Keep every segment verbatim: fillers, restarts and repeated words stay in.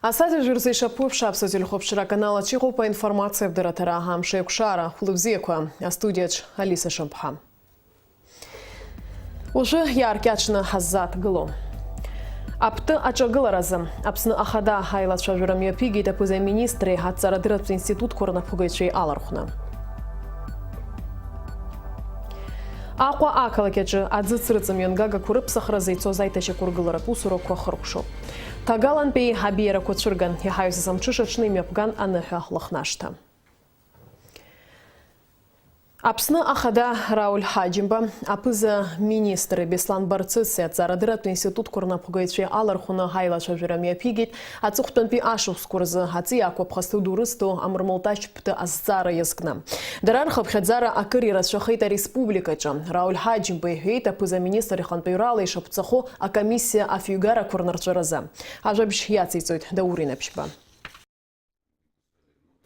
Асааҭ жәаҩа рзы ишаԥу еиԥш, Аԥсуа телехәаԥшра аканал аҿы иҟоуп аинформациатә дырраҭара Амш еиқәшара. Хәлыбзиақәа. Астудиаҿ Алиса Шамԥҳа. Уажәы иааркьаҿны ҳаззааҭгыло. Аԥты аҿагыларазы Аԥсны Ахада аилацәажәара мҩаԥигеит аԥыза-министреи аҭҵаарадырратә институтқәа рнапхгаҩцәеи алархәны. Аҟәа ақалақь аҿы аӡы црыҵымҩангагақәа рыԥсахразы ицоз аиҭашьақәыргыларатә усурақәа хыркәшоуп. Ҭагалантәи абиарақәа цәырган, иаҳаҩсыз амҽыша аҽны имҩаԥган аныҳәа Лыхнашҭа. Аԥсны Ахада Рауль Ҳаџьымба, аԥыза министр Беслан Барцыци аҭҵаарадырратә институтқәа рнапхгаҩцәеи алархәны аилацәажәара мҩаԥигеит аҵыхәтәантәи ашықәсқәа рзы аҵиаақәа ԥхасҭа ду рызҭо амырмылташь ԥты азҵаара иазкны. Дара рхыԥхьаӡара акыр ирацәахеит ареспубликаҿы. Рауль Ҳаџьымба иҳәеит, аԥыза-министр ихантәаҩрала ишаԥҵахо акомиссиа афҩгарақәа рнырҵәаразы. Ажәабжь иациҵоит Даур Инаԥшьба.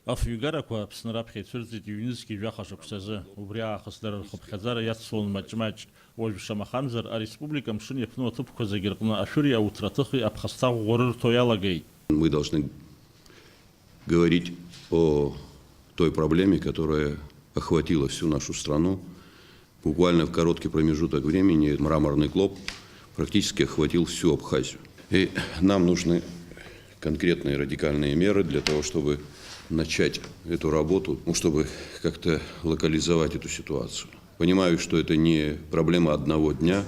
Афҩгарақәа Аԥсны раԥхьа ицәырҵит ҩнызқьи жәаха шықәсазы. Убри аахыс дара рхыԥхьаӡара иацлон маҷ-маҷ. Уажә шамахамзар, ареспублика амшын иаԥну аҭыԥқәа зегьы рҟны ашәыри ауҭраҭыхи аԥхасҭа ӷәӷәа рырҭо иалагеит. Мы должны говорить о той проблеме, которая охватила всю нашу страну. Буквально в короткий промежуток времени мраморный клоп практически охватил всю Абхазию. И нам нужны конкретные радикальные меры для того, чтобы начать эту работу, ну, чтобы как-то локализовать эту ситуацию. Понимаю, что это не проблема одного дня,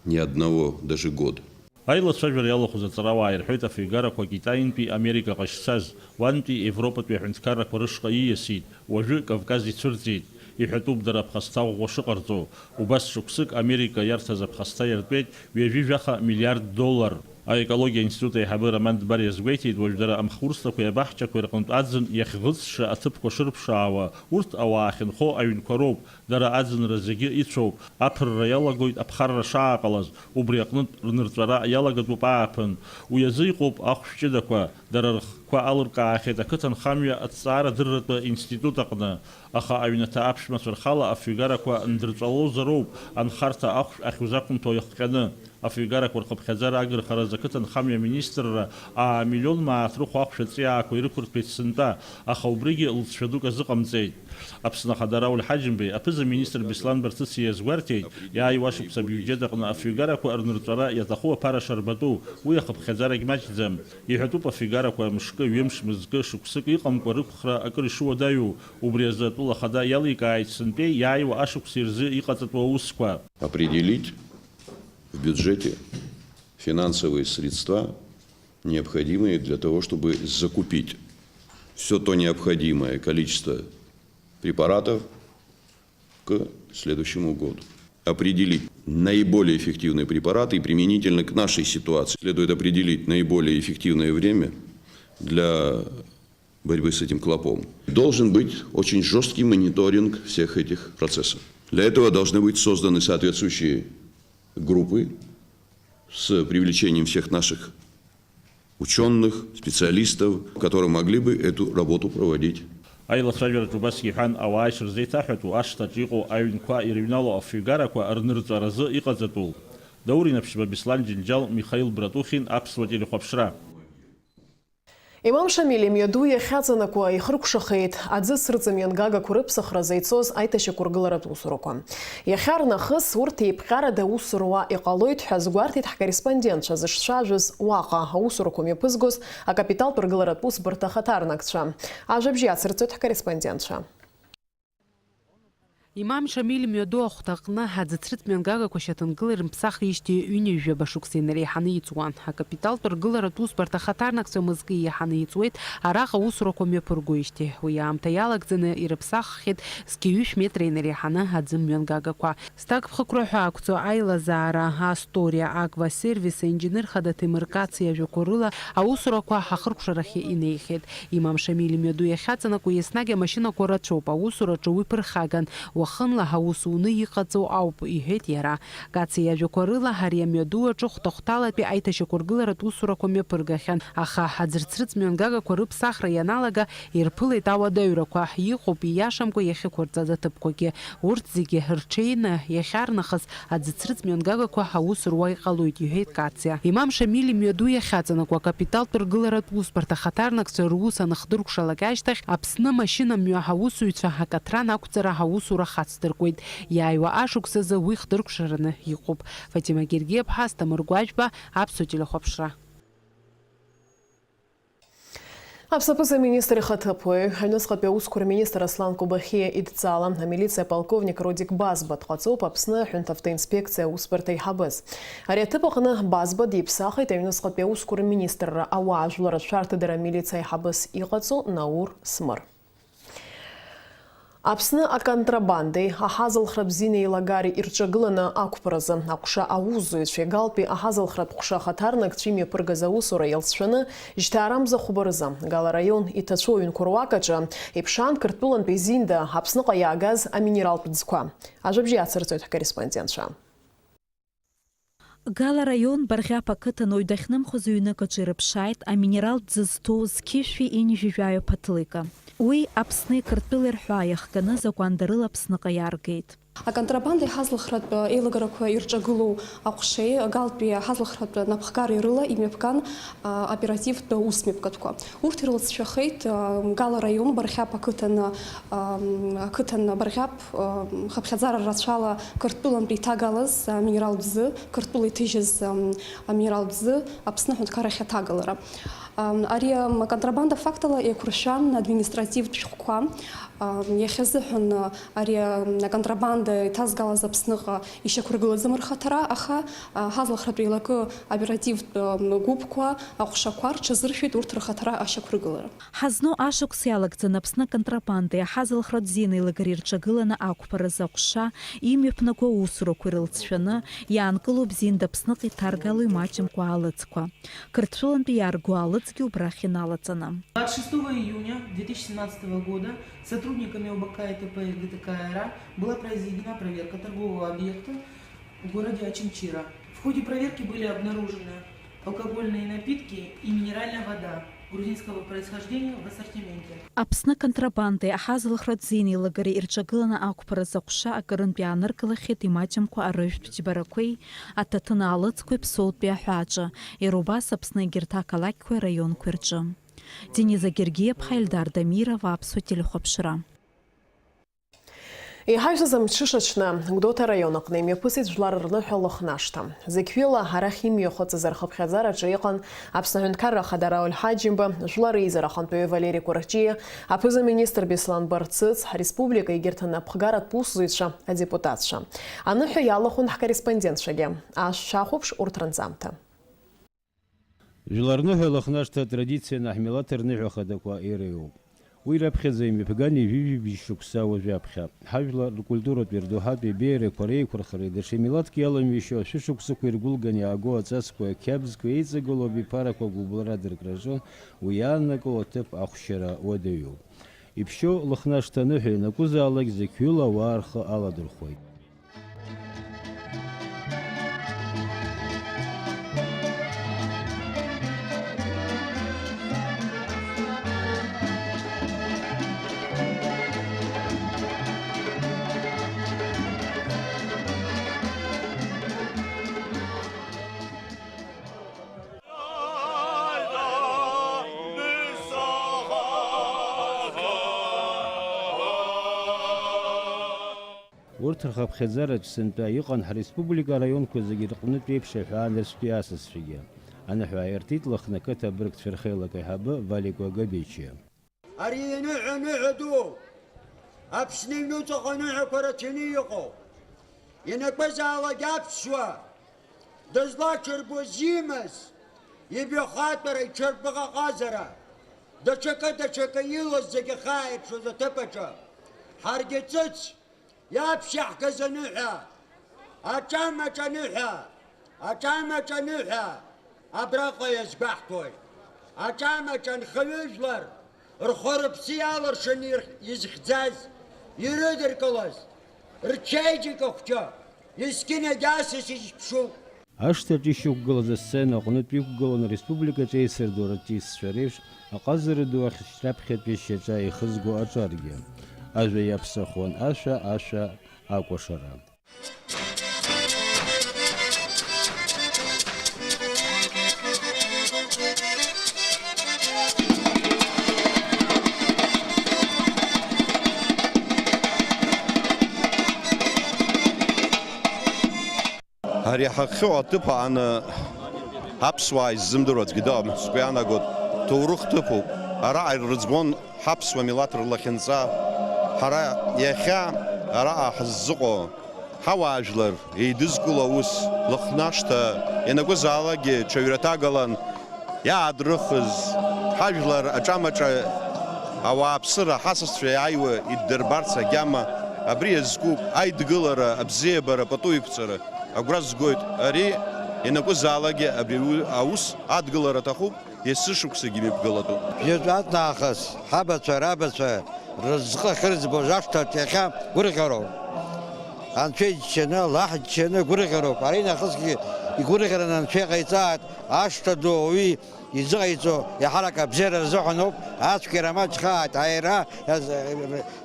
не одного даже года. Аилацәажәара иалахәыз аҵарауаа ирҳәоит, афҩгарақәа Китаинтәи Америка ҟазшьцаз, уантәи Европатәи аҳәынҭқаррақәа рышҟа ииасит, уажәы Кавказ ицәырҵит. Иҳәатәуп дара аԥхасҭа ӷәӷәа шыҟарҵо. Убас шықәсык Америка иарҭаз аԥхасҭа иартәеит ҩажәи жәаха миллиард доллар. Аекологиа аинститут аиҳабы Роман Дбар иазгәеиҭеит, уажә дара амхурсҭақәеи абаҳчақәеи рҟынтә аӡын иахьӷыҵша аҭыԥқәа шырԥшаауа, урҭ ауаа ахьынхо аҩнқәа роуп. Дара аӡынра зегьы ицәоуп, аԥырра иалагоит аԥхарра шааҟалаз, убри аҟнытә рнырҵәара иалагатәуп ааԥын. Уи азы иҟоуп ахәшә ҷыдақәа, дара рхқәа алыркаахьеит ақыҭанхамҩа аҭҵаарадырратә институт аҟны, аха аҩнаҭа аԥшәмацәа рхала афҩгарақәа ндырҵәалозароуп анхарҭа ахәшә ахьузақәымҭәо иахҟьаны. Афҩгарақәа рхыԥхьаӡара агырхаразы ақыҭанхамҩа аминистрра аа миллион мааҭ рыхә ахәшә аҵиаақәа ирықәырҭәеит сынтәа, аха убригьы лҵшәа дук азыҟамҵеит. Аԥсны Ахада Рауль Ҳаџьымбеи аԥыза-министр Беслан Барцыци иазгәарҭеит, иааиуа ашықәс абиуџьет аҟны афҩгарақәа рнырҵәара иаҭаху аԥара шарбатәу, уи ахыԥхьаӡарагь маҷӡам. Иҳәатәуп афҩгарақәа мшкы, ҩымш, мызкы, шықәсык иҟамкәа рықәхра акыр ишыуадаҩу, убри азы атәыла ахада иаликааит сынтәеи иааиуа ашықәси рзы иҟаҵатәу аусқәа. Определить в бюджете финансовые средства, необходимые для того, чтобы закупить всё то необходимое количество препаратов к следующему году. Определить наиболее эффективные препараты и применительно к нашей ситуации следует определить наиболее эффективное время для борьбы с этим клопом. Должен быть очень жёсткий мониторинг всех этих процессов. Для этого должны быть созданы соответствующие группы с привлечением всех наших учёных, специалистов, которые могли бы эту работу проводить. Аилацәажәараҿы убасгьы иҳәан, ауаа ишырзеиҭаҳәатәу ашҭаҿ иҟоу аҩнқәа ирыҩналоу афҩгарақәа рнырҵәаразы иҟаҵатәу. Даур Инаԥшьба, Беслан Џьынџьал, Михаил Братухин, Аԥсуа телехәаԥшра. Имам Шамиль имҩаду иахьаҵанакуа ихыркәшахеит аӡы срыҵамҩангагақәа рыԥсахразы ицоз аиҭашьақәыргыларатә усурақәа. Иахьарнахыс урҭ еиԥҟьарада аус руа иҟалоит ҳәа азгәарҭеит ҳкорреспондентцәа зышцәажәоз уаҟа аусурақәа мҩаԥызгоз акапиталтә ргыларатә усбарҭа ахаҭарнакцәа. Ажәабжь иацырҵоит ҳкорреспондентцәа. Имам Шамиль имҩаду ахәҭаҟны аӡы црыҵ мҩангагақәа шьаҭанкыла ирымԥсахижьҭеи ҩынҩажәаба шықәса инареиҳаны иҵуан. Акапиталтә ргыларатә усбарҭа ахаҭарнакцәа мызкы еиҳаны иҵуеит араҟа аусурақәа мҩаԥыргоижьҭеи. Уи аамҭа иалагӡаны ирыԥсаххьеит зқьи ҩышә метра инареиҳаны аӡы мҩангагақәа. Зҭакԥхықәра ҳәа ақәҵоу аилазаара Асториа Аква Сервис аинженер хада Ҭемыр Каци иажәақәа рыла аусурақәа ҳахыркәшарахьы инеихьеит. Имам Шамиль имҩаду иахьаҵанакуа еснагь амашьынақәа рацәоуп, аусураҿы уи ԥырхаган. уахынла ҳаус уны иҟаҵоу ауп, иҳәеит иара. Кациа иажәақәа рыла, ари амҩаду аҿы хәҭа-хәҭалатәи аиҭашьақәыргыларатә усурақәа мҩаԥыргахьан, аха аӡырцрыҵ мҩангагақәа рыԥсахра ианалага, ирԥылеит ауадаҩрақәа, иҟоуп ииашамкәа иахьықәырҵаз аҭыԥқәагьы. Урҭ зегьы рҽеины, иахьарнахыс аӡыцрыҵ мҩангагақәа аус руа иҟалоит, иҳәеит Кациа. Имам Шамиль имҩаду иахьаҵанакуа акапиталтә ргыларатә усбарҭа ахаҭарнакцәа рус аныхдыркәшалак ашьҭахь, Аԥсны машьынамҩа аусуҩцәа акаҭран ақәҵара аусура хацдыркуеит. Иааиуа ашықәсазы уи хдыркәшараны иҟоуп. Фатима Гергиаԥҳа, Асҭамыр Гәажәба, Аԥсуа телехәаԥшра. Аԥсны аԥыза-министр ихаҭыԥуаҩ, аҩныҵҟатәи аусқәа рминистр Аслан Кобахьиа идҵала, амилициа аполковник Рудик Базба дҟаҵоуп Аԥсны аҳәынҭавтоинспекциа аусбарҭа аиҳабыз. Ари аҭыԥ аҟны Базба диԥсахит аҩныҵҟатәи аусқәа рминистрра ауаажәлар рацәа рҭыдара амилициа аиҳабыс иҟаҵоу Наур Смыр. Аԥсны аконтрабандеи аҳазалхратә зинеилагареи ирҿагыланы ақәԥаразы аҟәша аусзуҩцәеи галтәи аҳазалхратә ҟәша ахаҭарнакцәа имҩаԥыргаз аусура иалҵшәаны, жьҭаарамза хәба рзы, Гала араион иҭацәу аҩнқәа руак аҿы иԥшаан Қырҭтәылантәи Зинда Аԥсныҟа иаагаз аминералтә ӡқәа. Ажәабжь иацырҵоит ҳкорреспондентцәа. Гала араион Барӷьаԥ ақыҭан уаҩ дахьнымхоз ҩнык аҿы ирыԥшааит аминералтә ӡы зҭоу зқьышәи инжәи жәаҩа ԥаҭлика. Уи Аԥсни Қырҭтәылеи рҳәаа иахганы закәандарыла Аԥсныҟа иааргеит. Аконтрабандеи аҳазлыхратә еилагарақәа ирҿагылоу аҟәшеи галтәи аҳазлыхратә напхгареи рыла имҩаԥган, а, оперативтә усмҩаԥгатәқәа. Урҭ ирылҵшәахеит, а, Гала араион Барӷьаԥ ақыҭан, а, ақыҭан Барӷьаԥ, а, хыԥхьаӡара рацәала Қырҭтәылантәи иҭагалаз, а, минералтә ӡы, Қырҭтәыла иҭыжьыз, а, аминералтә ӡы Аԥсны аҳәынҭқаррахь аҭагалара. А, ари, а, аконтрабанда фактала еиқәыршәан административтә шәҟәқәа. А, иахьазыҳәан, а, ари, а, аконтрабанда иҭазгалаз Аԥсныҟа ишьақәыргылаӡам рхаҭара, аха, а, ҳазлахратә еилакы оперативтә, а, гәыԥқәа, аҟәшақәа рҽазыршәеит урҭ рхаҭара ашьақәыргылара. Ҳазну ашықәс иалагӡаны Аԥсны аконтрабандеи аҳазалхратә зинеилагареи ирҿагыланы ақәԥаразы аҟәша имҩаԥнаго аусурақәа ирылҵшәаны иаанкылоуп Зинда Аԥсныҟа иҭаргало имаҷымкәа аалыҵқәа. Қырҭтәылантәи иаарго аалыҵгьы убрахь иналаҵаны. Двадцать шестого июня две тысячи семнадцатого года сотрудниками ОБК и ТП ГТК «Айра» была произведена проверка торгового объекта в городе Очамчира. В ходе проверки были обнаружены алкогольные напитки и минеральная вода грузинского происхождения в ассортименте. Аԥсны аконтрабандеи аҳазалхратә зинеилагареи ирҿагыланы ақәԥаразы аҟәша акырынтә иааныркылахьеит имаҷымкәа арыжәтә џьбарақәеи аҭаҭын аалыҵқәеи Ԥсоутәи аҳәааҿы, иара убас Аԥсны егьырҭ ақалақьқәеи араионқәеи рҿы. Дениза Гергиаԥҳа, Ельдар Дамиров, Аԥсуа телехәаԥшра. Иҳажәыз амҽыша аҽны, Гәдоуҭа араион аҟны имҩаԥысит жәлар рныҳәа Лыхнашҭа. Зықьҩыла арахь имҩахыҵыз рхыԥхьаӡараҿы иҟан Аԥсны Аҳәынҭқарра Ахада Рауль Ҳаџьымба, Жәлар Реизара Ахантәаҩы Валери Кәарҷиа, аԥыза-министр Беслан Барцыц, ҳреспублика егьырҭ анапхгаратә усзуҩцәа, адепутатцәа. Аныҳәа иалахәын ҳкорреспондентцәагьы. Ас шәахәаԥш урҭ ранҵамҭа. Жәлар рныҳәа Лыхнашҭа атрадицианы ҳмилаҭ рныҳәа хадақәа иреиуоуп. Уи раԥхьаӡа имҩаԥган ҩажәи жәибжь шықәса уажәаԥхьа. Ҳажәлар ркультуратәи рдоуҳатәи абеиарақәа реиқәырхареи даҽа милаҭк иаламҩашьо ашәышықәсақәа иргәылганы иаагоу аҵасқәеи ақьабзқәеи еиҵагылоу абиԥарақәа агәыбылра адыркраҿы уи иааннаго аҭыԥ ахәшьара уадаҩуп. Иԥшьоу Лыхнашҭа аныҳәа ианакәызаалак зықьҩыла ауаа рхы аладырхәоит. Урҭ рхыԥхьаӡараҿ сынтәа иҟан ҳреспублика араионқәа зегьы рҟнытә еиԥш аҳәаа нырцәтәи асасцәагьы. Аныҳәа аиртит Лыхны ақыҭа абыргцәа рхеилак аиҳабы Валикәа Габечиа. Ари иныҳәа ныҳәа ду, Аԥсны иҩнуҵаҟа аныҳәақәа рацәаны иҟоу, ианакәызаалак аԥсуа дызлаҽырбоз имаз, ибаҩхатәра, иҽырбӷаҟазара, даҽакы, даҽакы илаз зегьы ахьааирԥшуаз аҭыԥ аҿы, ҳаргьы ҵыц иаԥшьаҳгаз аныҳәа, аҿамаҿ аныҳәа, аҿамаҿ аныҳәа абраҟа иазгәаҳҭоит. Аҿамаҿ анхаҩыжәлар рхы-рыԥсы иалыршаны ир-, изхьӡаз, ирыдыркылаз, Рчеиџьыка хәҷы, Ескинагьы асас ишԥшуп. Ашҭаҿы ишьақәгылаз асцена аҟнытә иқәгылан ареспубликаҿы еисырдоу артистцәа реиԥш аҟазара ду ахьчраԥхьатәи шьаҿа еихызго аҿаргьы. Ажәа иаԥсахуан ашәа, ашәа акәашара. Ари ҳахьхьоу аҭыԥ ааны аԥсуаа иззымдыруа аӡәгьы дыҟам, сгәы иаанагоит, ҭоурых ҭыԥуп. Араҟа ирыӡбон ҳаԥсуа милаҭ рлахьынҵа. Ҳара иахьа араҟа ҳаззыҟоу ҳауаажәлар еидызкыло аус, Лыхнашҭа ианакәызаалакгьы ҽаҩраҭагалан иаадрыхыз, ҳажәлар аҿамаҿа ауааԥсыра ҳасасцәа иааиуа иддырбарц агьама абри иазкуп, аидгылара, абзиабара пату иқәҵара. Агәра згоит, ари ианакәызаалакгьы абри аус адгылара аҭахуп. Есышықәсагьы имҩаԥгалатәуп. Жәытәнатә нахыс ҳабацәа, рабацәа рызҟы ахьырӡбоз ашҭаҿ иахьа гәырӷьароуп. Анцәа иџьшьаны, Аллаҳ иџьшьаны гәырӷьароуп. Ара инахысгьы игәырӷьараны Анцәа иҟаиҵааит, ашҭа ду ауаҩы изыҟаиҵо иаҳарак абзиара рзыҳәаноуп, ацәгьара маҷхааит, аира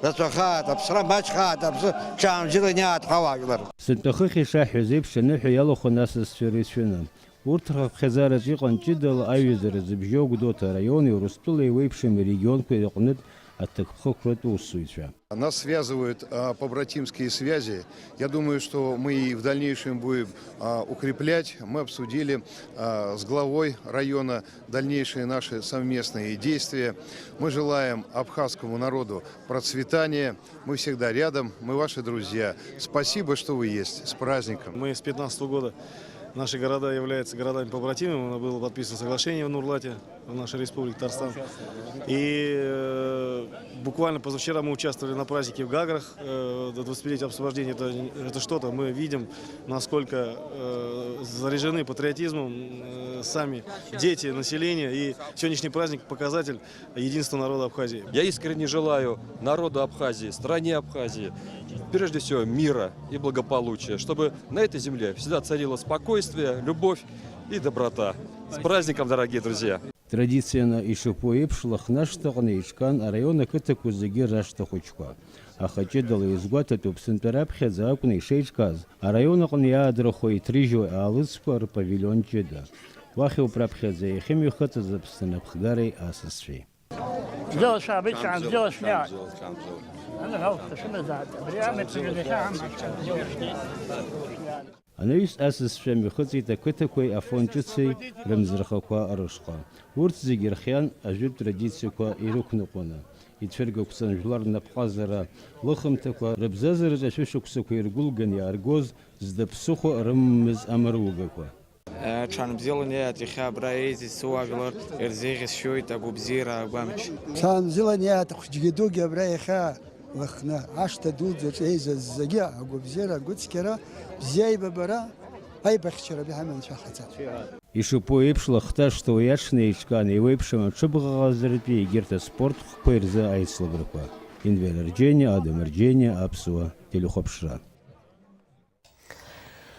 рацәахааит, аԥсра маҷхааит, аԥсы ҽаанбзиала иниааит ҳауаажәлар. Сынтәа хыхь ишаҳҳәаз еиԥш, аныҳәа иалахәын асасцәа рыҩцәаны. Урҭ рхыԥхьаӡараҿ иҟан ҷыдала аҩызара зыбжьоу Гәдоуҭа араиони Урыстәылеи еиуеиԥшым арегионқәеи рыҟнытә аҭакԥхықәратә усзуҩцәа. Нас связывают, а, побратимские связи. Я думаю, что мы и в дальнейшем будем, а, укреплять. Мы обсудили, а, с главой района дальнейшие наши совместные действия. Мы желаем абхазскому народу процветания. Мы всегда рядом, мы ваши друзья. Спасибо, что вы есть. С праздником! Мы с пятнадцатого года, наши города являются городами-побратимами. У нас было подписано соглашение в Нурлате, в нашей республике Татарстан. И, э, буквально позавчера мы участвовали на празднике в Гаграх, э, до двадцатипятилетия освобождения. Это, это что-то. Мы видим, насколько, э, заряжены патриотизмом, э, сами дети, население. И сегодняшний праздник — показатель единства народа Абхазии. Я искренне желаю народу Абхазии, стране Абхазии, прежде всего, мира и благополучия, чтобы на этой земле всегда царило спокойствие, любовь и доброта. С праздником, дорогие друзья! Традицианы ишаԥу еиԥш, Лыхнашҭаҟны еиҿкаан араион ақыҭақәа зегьы рашҭа хәыҷқәа. Аха ҷыдала иазгәаҭатәуп, сынтәа раԥхьаӡа акәны ишеиҿкааз, араион аҟны иаадрыхуа иҭрыжьуа аалыҵқәа рпавилион ҷыда. Уахь ауп раԥхьаӡа иахьымҩахыҵыз Аԥсны анапхгареи асасцәеи. Бзиала шәаабеит, шәаанбзиала шәнеиааит. Аны ҳауп, дышәымазааит. Абри амҩаԥгьы иахьа амш. Анаҩс асасцәа мҩахыҵит ақыҭақәеи Афон ҿыци рымӡырхақәа рышҟа. Урҭ зегьы ирхиан ажәытә традициақәа ирықәныҟәаны. Ицәыргақәҵан жәлар рнапҟазара лыхымҭақәа, рыбзазараҿы ашәышықәсақәа иргәылган иааргоз зда ԥсыхәа рымамыз амаругақәа. Ҽаанбзиала инеиааит иахьа абра еизаз суаажәлар, ирзеиӷьасшьоит агәабзиара агәамч. Ҽаанбзиала инеиааит ахәыҷгьы дугьы абра иахьа Лыхны, ашҭа дуӡӡаҿ еизаз зегьы агәабзиара, агәыцқьара, бзиа аибабара, аибахьчара бҳәа аманшәа ҟаҵа. Ишыԥу еиԥш, Лыхны ашҭа уи аҽны еиҿкаан еиуеиԥшым аҽыбӷаҟазаратәи егьырҭ аспорт хкқәеи рзы аицлабрақәа. Инвер Арџьениа, Адам Арџьениа, Аԥсуа телехәаԥшра.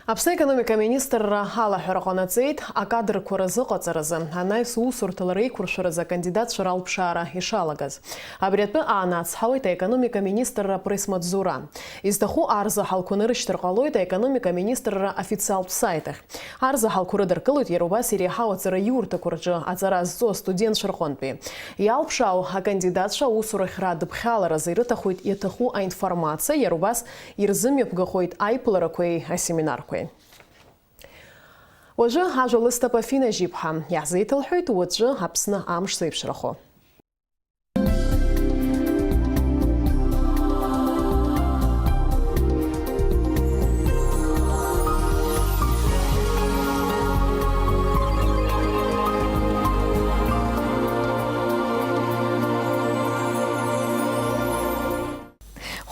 Аԥсны аекономика аминистрра алаҳәара ҟанаҵеит акадрқәа рзыҟаҵаразы, анаҩс усурҭала реиқәыршәаразы акандидатцәа ралԥшаара ишалагаз. Абри атәы аанацҳауеит аекономика аминистрра апресс-маҵзура. Изҭаху арзаҳалқәа нарышьҭыр ҟалоит аекономика аминистрра официалтә саит ахь. Арзаҳалқәа рыдыркылоит иара убас иреиҳау аҵараиурҭақәа рҿы аҵара зҵо астудентцәа рҟынтәи. Иалԥшаау акандидатцәа аусурахьра адыԥхьаларазы ирыҭахоит иаҭаху аинформациа, иара убас ирзымҩаԥгахоит аиԥыларақәеи асеминарқәеи. Уажәы ажәа лысҭап Афина Жьиԥҳа. Иаҳзеиҭалҳәоит уаҵәы Аԥсны амш зеиԥшрахо.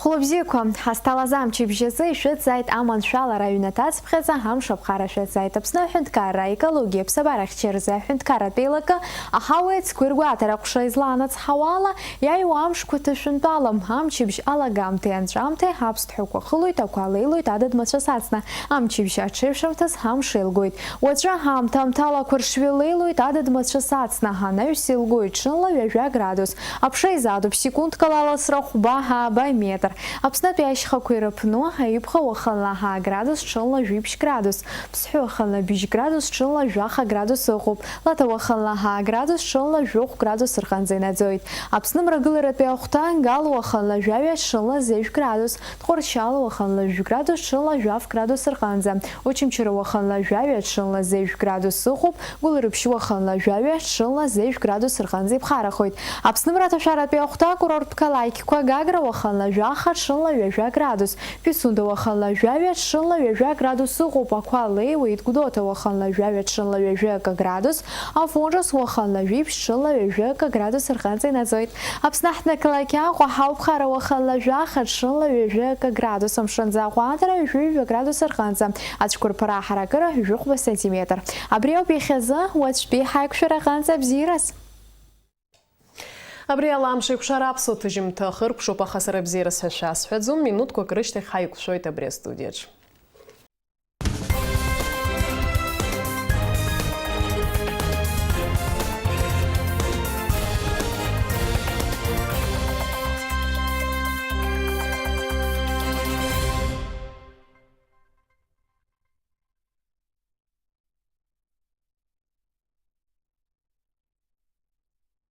Лыбзиақәа, ҳазҭалаз амчыбжь азы ишәыцзааит аманшәалара аҩнаҭацыԥхьаӡа амш аԥхара шәыцзааит. Аԥсны аҳәынҭқарра аекологиа аԥсабарахьча рзы аҳәынҭқарратә еилакы аҳауеи ацгәи ргәаҭара ҟәша излаанацҳауа ала, иааиуа амшқәа ҭышәынтәалам, амчыбжь алагамҭеи анҵәамҭеи аԥсҭҳәақәа хылоит, ақәа леилоит адыд-мацәыс ацны, амчыбжь аҽеиԥшымҭаз амш еилгоит. Уаҵәы аамҭа амҭалақәа ршҩы леилоит адыд-мацәыс ацны, анаҩс илгоит ҽынла ҩажәа градус. Аԥша изаатуп секундк ала аласра хәба ааба метр. Аԥснытәи ашьхақәа ирыԥну, Аҩыбӷа уахынла ҳаа градус, ҽынла жәиԥшь градус. Ԥсҳәы уахынла быжь градус, ҽынла жәаха градус ыҟоуп. Лаҭа уахынла ҳаа градус, ҽынла жәохә градус рҟынӡа инаӡоит. Аԥсны мрагыларатәи ахәҭа, Гал уахынла жәаҩа, ҽынла зежә градус. Тҟәарчал уахынла жәградус, ҽынла жәаф градус рҟынӡа. Очамчыра уахынла жәаҩа, ҽынла зежә градус ыҟоуп. Гәылрыԥшь уахынла жәаҩа, ҽынла зежә градус рҟынӡа иԥхарахоит. Аԥсны мраҭашәаратәи ахәҭа, акурорттә қалақьқәа, Гагра уахынла жәаха, ҽынла ҩажәа градус. Пицунда уахынла жәаҩа, ҽынла ҩажәа градус ыҟоуп, ақәа леиуеит. Гәдоуҭа уахынла жәаҩа, ҽынла ҩажәа акы градус. Афон Ҿыц уахынла жәиԥшь, ҽынла ҩажәа акы градус рҟынӡа инаӡоит. Аԥсны аҳҭнықалақь Аҟәа ҳауԥхара уахынла жәаха, ҽынла ҩажәа акы градус, амшынӡы аҟәандара ҩажәи ҩба градус рҟынӡа, ацәқәырԥара аҳаракыра жәохәба сантиметр. Абри ауп иахьазы, уаҵәтәи ҳаиқәшәара аҟынӡа, бзиараз! Абри ала амш еиқәшара аԥсуа ҭыжьымҭа ахыркәшоуп, аха сара бзиараз ҳәа шәасҳәаӡом, минуҭқәак рышьҭахь ҳаиқәшәоит абри астудиаҿ.